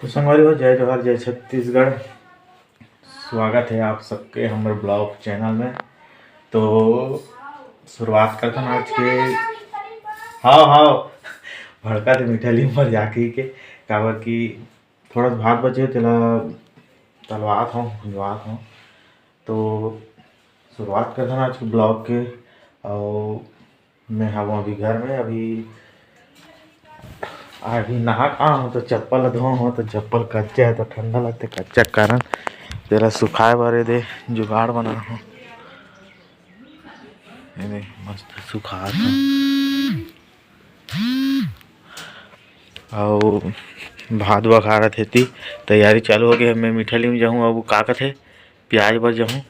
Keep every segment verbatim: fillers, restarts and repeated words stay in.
तो संगवारी हो, जय जोहार, जय छत्तीसगढ़। स्वागत है आप सबके हमर ब्लॉग चैनल में। तो शुरुआत करथन आज के। हाव, हाव, भड़का थे मीठा लीम पर जाके के, काबर कि थोड़ा सा भात बचे, तेला तलवात हूँ, भुंजवात हूँ। तो शुरुआत करथन आज के ब्लॉग के। और मैं हवं अभी घर में, अभी अभी नहा के आए हूँ तो चप्पल धोए हूँ, तो चप्पल कच्चा है तो ठंडा लगते, कच्चा के कारण तेला सुखाए बर ए दे जुगाड़ बना हूँ। ये दे, मस्त सुखात है। अउ भात बघारत हे ती, तैयारी चालू हो गई है। मैं मीठा लीम जाहूँ, अब का कथे, प्याज बर जाहूँ।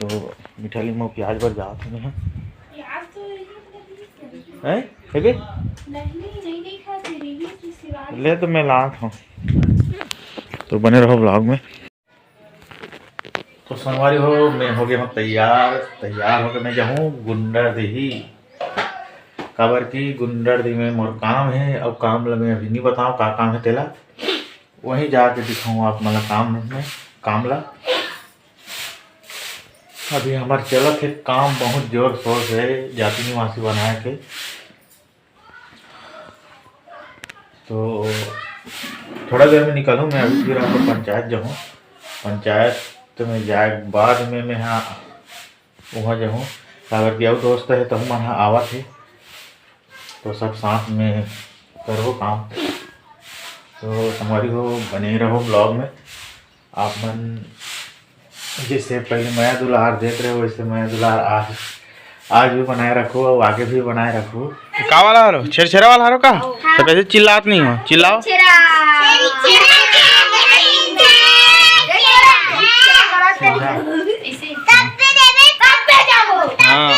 तो मीठा लीम अउ प्याज बर जात हूँ मैं। प्याज तो यही तो नहीं है। हैं? हेबे? नहीं, नहीं, नहीं खाते, यही की सिवा। ले तो मैं लात हूँ। तो बने रहो ब्लॉग में। तो संगवारी हो, मैं हो गया हूँ तैयार। तैयार होके मैं जाहूँ गुंडरदेही, काबर कि गुंडरदेही में मोर काम है। अब काम ला मैं अभी नहीं बताऊँ का काम है तेला, वहीं जाके दिखाऊँ आप मन ला काम में, काम ला। अभी हमार चलत है काम बहुत जोर शोर से, जाति निवासी बनाए के। तो थोड़ा देर में निकलूँ मैं, अभी फिर आपको पंचायत जाऊँ। पंचायत में जाए के बाद में मैं हाँ वहाँ जाऊँ, काबर कि अउ दोस्त है तो मन हाँ आवत है, तो सब साथ में करबो काम। तो संगवारी हो, बने रहो ब्लॉग में। आप मन जैसे पहले मया दुलार देत रहे, वैसे मया दुलार आज, आज भी बनाए रखो और आगे भी बनाए रखो। का वाला हरो? छेरछेरा वाला हरो का? हाँ। तो कैसे चिल्लात नहीं हो? चिल्लाओ। छेरा। हाँ।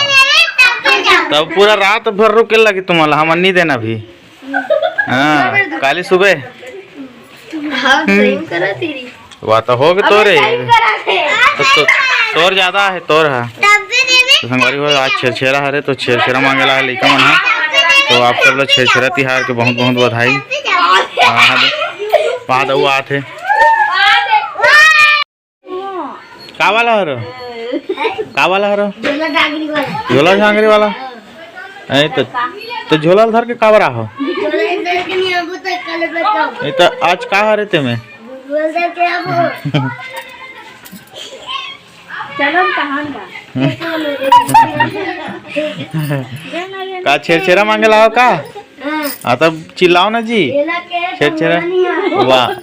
तब पूरा रात भर रुके लगी तुम्हारा, हम नहीं देना भी। हाँ, काली सुबह। हाँ, सही करा तेरी। वाह, तो हो गए तोरे। तो, तो, तोर ज्यादा है, तोर है। तो संगवारी हो, आज छेरछेरा हरे, तो छेरछेरा मांगेला है लइका मन है। तो आप सब लोग छेरछेरा तिहार के बहुत बहुत बधाई। हाँ, हाँ, वहाँ दऊ आत है। का वाला हरो? का वाला हरो? झोला झांगरी वाला। झोला झांगरी वाला? नहीं तो, तो झोला धर के काबर आहो? झोला धर के नहीं आबो तो कल बताओ। नहीं तो आज का हरे ते में? झोला धर के आबो। चलो हम कहान बा। का छेरछेरा मांगे लाओ का? हाँ। हाँ, तब चिल्लाओ ना जी। छेरछेरा। वाह,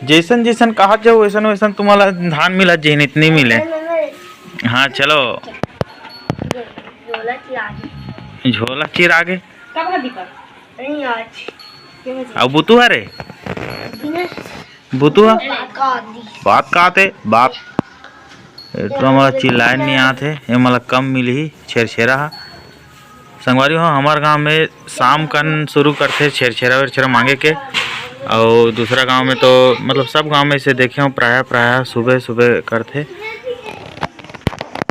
जैसन जैसन कहा जाओ वैसन वैसन तुम्हारा धान मिला, जेहन इतनी मिले। हाँ, चलो। झोला चिर आगे। अब बुतू हरे। बुतुआ? बात का आती। बात का आते? बात। ए तो हमारा चिल्लाए नहीं आत हे, ये मला कम मिली छेरछेरा हा। संगवारी हो, हमार गांव में शाम कन शुरू करथे छेरछेरा वेरछेरा मांगे के, और दूसरा गांव में तो, मतलब, सब गांव में से देखे हो, प्रायः, प्रायः सुबह, सुबह करथे।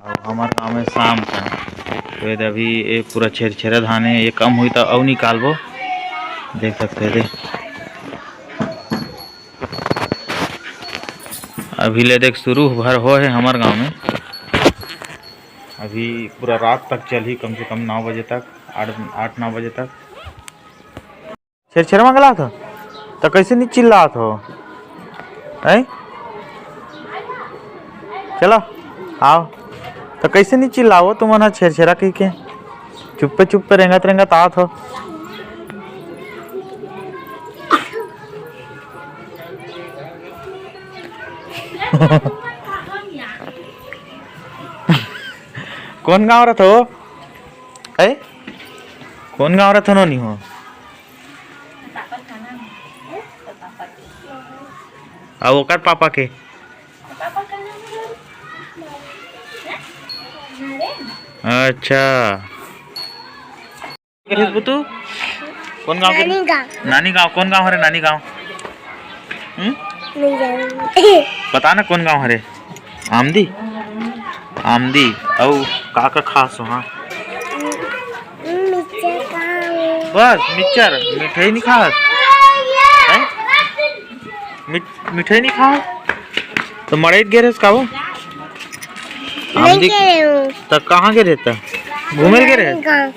और हमार गांव में शाम कन, तो ये दे अभी ये पूरा छेरछेरा धान है, ये कम हुई तो अउ निकालबो। देख सकते हैं, देख। अभी ले देख शुरू भर हो है हमार गांव में। अभी पूरा रात तक चलही, कम से कम नौ बजे तक, आठ, आठ नौ बजे तक। छेरछेरा मांगे लात हो? तो कैसे नहीं चिल्लात हो? हैं? चलो, आओ। तो कैसे नहीं चिल्लाओ तुमन ह छेरछेरा कह के? चुप्पे चुप्पे रेंगत रेंगत आत हो। कौन गांव रथो? ए? कौन गांव रथो नोनी हो? अब ओकर पापा के? अच्छा। करिस बुतू? कौन गांव के? नानी गांव। नानी गांव, कौन गांव हरे नानी गांव? हम्म? नहीं जानू। बता ना कौन गांव हरे? आमदी? आमदी। अउ का का खास हो, हाँ? मिक्सचर खाओ। बस मिक्सचर, मिठाई नहीं खास? हैं? मिठ-, मिठाई नहीं खाओ तो मड़ई गे रहे का वो? नहीं आमदी गे रहे हूँ। त कहाँ गे रहे त? घूमे ल गे रहे? नानी गाँव।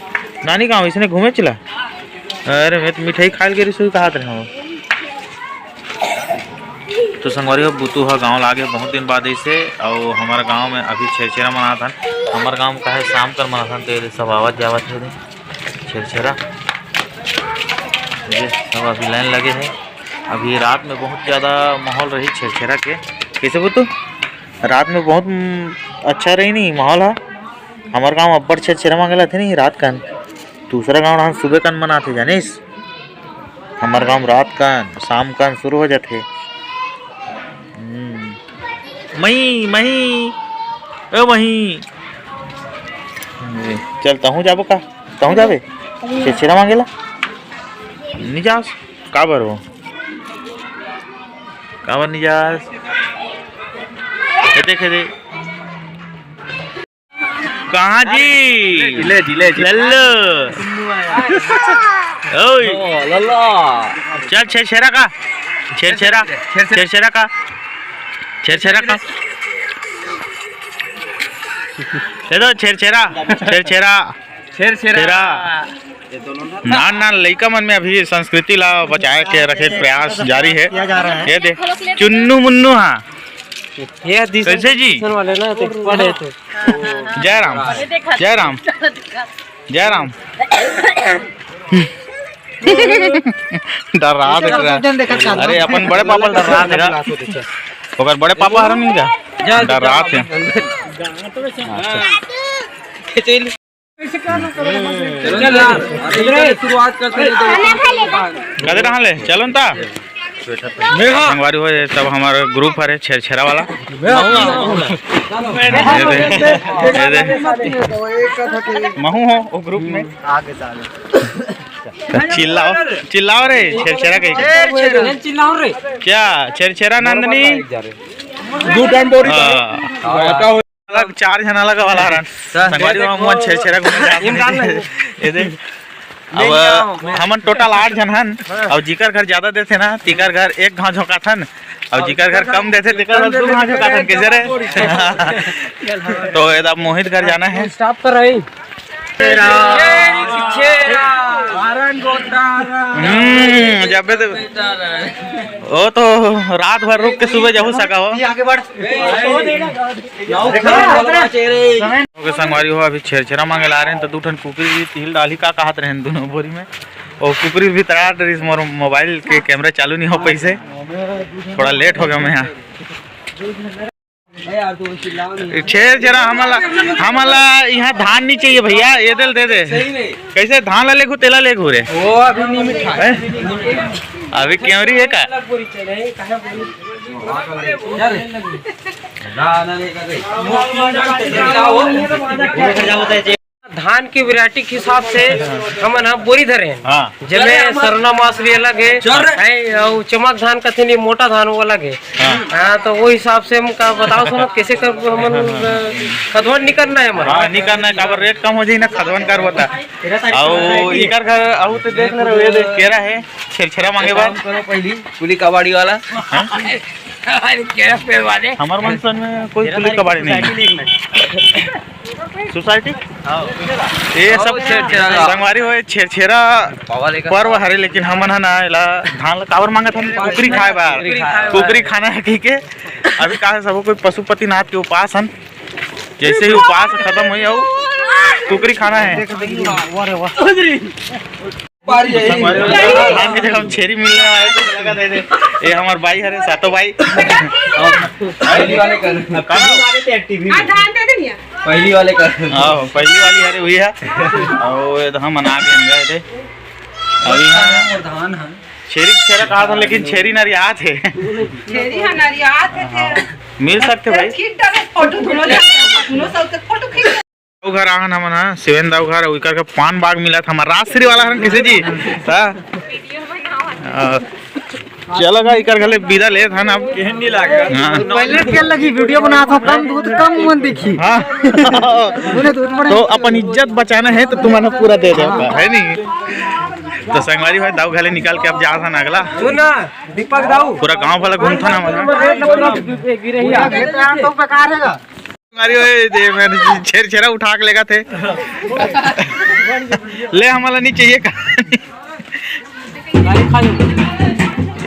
नानी गाँव इसने घूमे चला? अरे मैं तो मिठाई खाए ल गे रहे कहा रहे हो। तो संगवारी हो, बुतू ह गाँव लागे बहुत दिन बाद ऐसे, और हमारे गाँव में अभी छेरछेरा मनात हन। हमारे गाँव में काहे शाम कर मनात हन, तो ये सब आवत जावत है छेरछेरा। ये सब अभी लाइन लगे है। अभी रात में बहुत ज़्यादा माहौल रही छेरछेरा के। कैसे बुतू? रात में बहुत, हम्म, अच्छा रही नहीं माहौल हा। हमारे गाँव अब्बड़ छेरछेरा मांगे ला थे नहीं रात कन। दूसरा गाँव हम सुबह कन मनाथे जानिस। हमर गाँव रात कन, शाम कन शुरू हो जाथे। हम्म। मही, मही, ए मही। चल, तहूँ जाबो का? तहूँ जाबे? छेरछेरा मांगेला? नहीं जास? का बर हो? का बर नहीं जास? ए देख, ए देख। कहाँ जी? जिले, जिले, जिले। लल्लो। ओए। ओ, लल्ला। चल, छेरछेरा का। छेरछेरा। छेरछेरा। छेरछेरा का। छेरछेरा का। दे दो, छेरछेरा। छेरछेरा। छेरछेरा। छेरा। ना, ना, लइका मन में अभी संस्कृति ला बचाए के रखे के प्रयास जारी है। किया जा रहा है। ये दे, चुन्नू मुन्नू हा। ये दिस-, कैसे जी? दिसन वाले ना, तो पढ़े थे। जय राम, जय राम, जय राम। डर्रा देख रहा है। अरे, अपन बड़े पापा डर्रा देख रहा। ओकर बड़े पापा हरन नहीं जा? डर्रा थे। चल, चल, अरे, इधर शुरुआत करते हैं, इधर। कदे कहाँ ले? चलो न ता। संगवारी हो, ये सब हमारा ग्रुप हरे, छेरछेरा वाला। ये दे, ये दे। महू हो वो ग्रुप में। चिल्लाओ, चिल्लाओ रे, छेरछेरा कहीं। चिल्लाओ रे। क्या छेरछेरा नंदनी? दो टाइम बोरी हाँ। अलग चार झन अलग वाला हरन। संगवारी हो, हमन छेरछेरा घूमे जात हन। ये देख। अब हमन टोटल आठ झन हन, अउ जिकर घर ज्यादा देथे ना, तिकर घर एक घाव झोंकाथन, अउ जिकर घर कम देथे, तेकर घर दू घाव झोंकाथन। कैसे रे? तो ये अब मोहित घर जाना है। स्टॉप कर रही। हम्म, जब तो, वो तो रात भर रुक के सुबह जाहू सका हो। आगे बढ़। ओके संगवारी हो, अभी छेरछेरा मांगे ला रहे हैं, तो दू ठन कुकरी भी तिहिल डाली का कहत रहे हैं दोनों बोरी में। और कुकरी भी तड़ा डरिस, मोर मोबाइल के कैमरा चालू नहीं हो पैसे, थोड़ा लेट हो गया मैं यहाँ। छेरछेरा हमला, हमला यहाँ धान नहीं चाहिए भैया, ये दे दे दे। कैसे धान ला लेगू, तेला लेगू रे? वो अभी नहीं मिठा है। हैं? अभी केवरी है का? धान की वैरायटी के हिसाब से हमन ह बोरी धरे हैं। हाँ। जेमे सरना मास भी अलग है, हैं, अउ चमक धान कथे नहीं, मोटा धान वो अलग है। हाँ। हाँ, तो वो हिसाब से हम का बताओ सुनो, कैसे कर हमन, अ, खदवन नहीं करना है हमन। हाँ, नहीं करना है, काबर रेट कम हो जाही ना, खदवन कर बता। अउ इकर घर, अउ तो देख ले रहे हो, ये देख, केरा है, छेरछेरा मांगे बर। करो पहली, पुली कबाड़ी वाला। हाँ? अरे, केरा पेड़ वाले। हमर मन सन में कोई पुली कबाड़ी नहीं। सोसाइटी? हाँ। ये सब छेरछेरा का। संगवारी हो, छेरछेरा पावा लेकर। पर्व हरे, लेकिन हमन ह ना एला धान ला काबर मांगत हन? कुकरी खाए बर। कुकरी खाए बर। कुकरी खाना है, ठीक है। अभी का है, सबो कोई पशुपतिनाथ के उपास हन। जैसे ही उपास खत्म होई, अउ कुकरी खाना है। धान के जगह हम छेरी मिलने वाले थे, लगा दे दे। ये हमार बाई हरे, सातो बाई। पहली वाले कर। कहाँ? हाँ, धान दे दे भैया। पहली वाले कर। हाँ, पहली वाली हरे हुई है। और ये तो हम मना के हम गए थे। अभी यहाँ धान है। छेरी छेरा कहा था, लेकिन छेरी नरियात है। छेरी हाँ नरियात है। हाँ, मिल सकते भाई। खींच डाले फोटो, दोनों जन, दोनों सब के फोटो खींच। दाऊ घर आहन हमन ह, शिवेन दाऊ घर, अउ इकर के पान बाग मिलत हमर राजश्री वाला हरन किसे जी। हाँ? अ, चलो गा, इकर घले विदा लेत हन अब। केहन नहीं लागे? हाँ। पहले के लगी वीडियो बनात हो, कम दूध, कम मन देखी। हाँ। बोले दूध बड़ा तो अपन इज्जत बचाना है तो तुमन पूरा दे दो, है नहीं? तो संगवारी भाई, दाऊ घले निकाल के अब जात हन अगला। सुन ना, दीपक दाऊ। पूरा गांव वाला घूमथन हमन। रेट ना पूरा गिरहिया। ये तो यार तो बेकार है। संगवारी भाई, दे मैं छेरछेरा उठा के लेगा थे। ले, हमला नहीं चाहिए कहानी।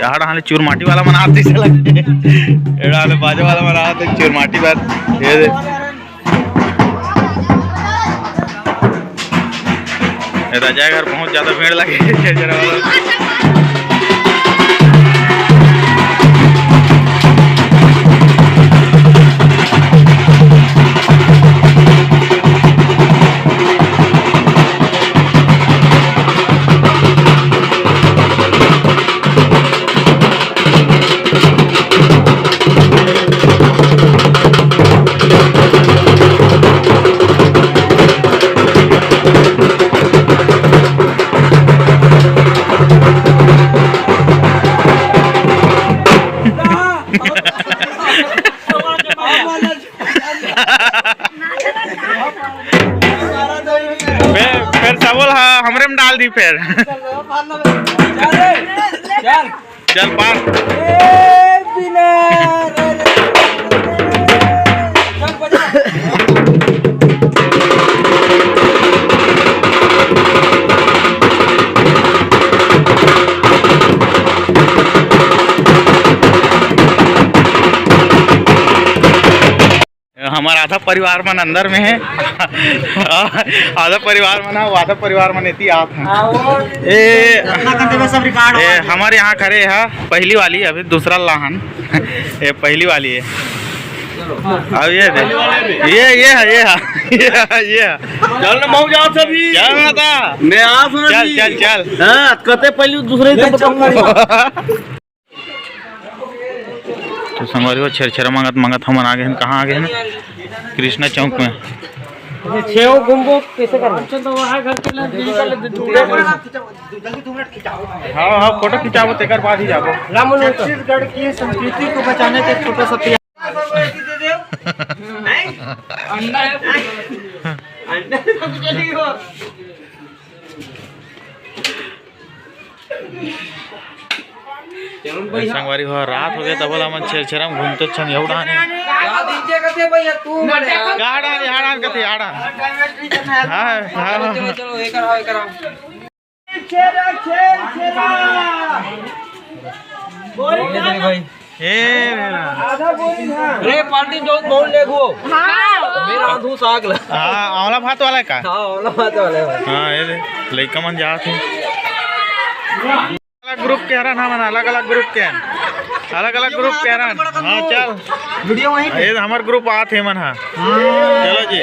यार, हाले चूरमाटी वाला मन आते से लगे। एड़ा हाले बाजा वाला मन आते चूरमाटी बार। ये दे। ए, राजा घर बहुत ज्यादा भीड़ लगे है, जरा वाला। फिर, फिर सबल हा हमरे में डाल दी फिर। चल, चल। चल पार। हमारा आधा परिवार मन अंदर में है। आधा परिवार मन है, वो आधा परिवार मन एती आत है। ए, सब रिकॉर्ड ए, हमारे यहाँ खड़े है पहली वाली, अभी दूसरा लाहन। ये पहली वाली है। अब ये दे। ये, ये है, ये है। ये है, ये है। चल ना, मऊ जाओ सभी। चल ना ता। मैं आ सुना चल, जी। चल, चल। हाँ, कते पहले दूसरे ही तो बताऊंगा। तो संगवारी हो, छेरछेरा मांगत मांगत हमन आ गए हैं। कहाँ आ गए हैं? कृष्णा चौक में। छेव घूमबो कैसे करबो? हाँ, हाँ, फोटो खिंचाबो, तेकर बाद ही जाबो। राम मनोहर। छत्तीसगढ़ की संस्कृति को बचाने का एक छोटा सा प्रयास। अंडा है। अंडा है, तो चलिए। ए, संगवारी हो, रात हो गए, तब ओला मन छेरछेरा में घूमते छन, यहू डाहन हे। का डाहन, यहाँ डाहन कथे, यहाँ डाहन। हाँ, हाँ, हाँ। चलो, चलो, चलो, एकर आओ, एकर आओ। छेरा, छेर, छेरा। बोरी ए, मेरा। आधा बोरी ना। रे, पार्टी जो बहुत ले गो। हाँ। मेरा आंधू साग ला। हाँ, आंवला भात वाला है का? हाँ, आंवला भात वाला है। हाँ, ये दे, लइका मन जात हे। अलग ग्रुप के हरन हमन, अलग-अलग ग्रुप के हरन। अलग-अलग ग्रुप के हरन। हाँ, चल। वीडियो वहीं पे। ये हमार ग्रुप आत हे मन, हाँ। चलो जी।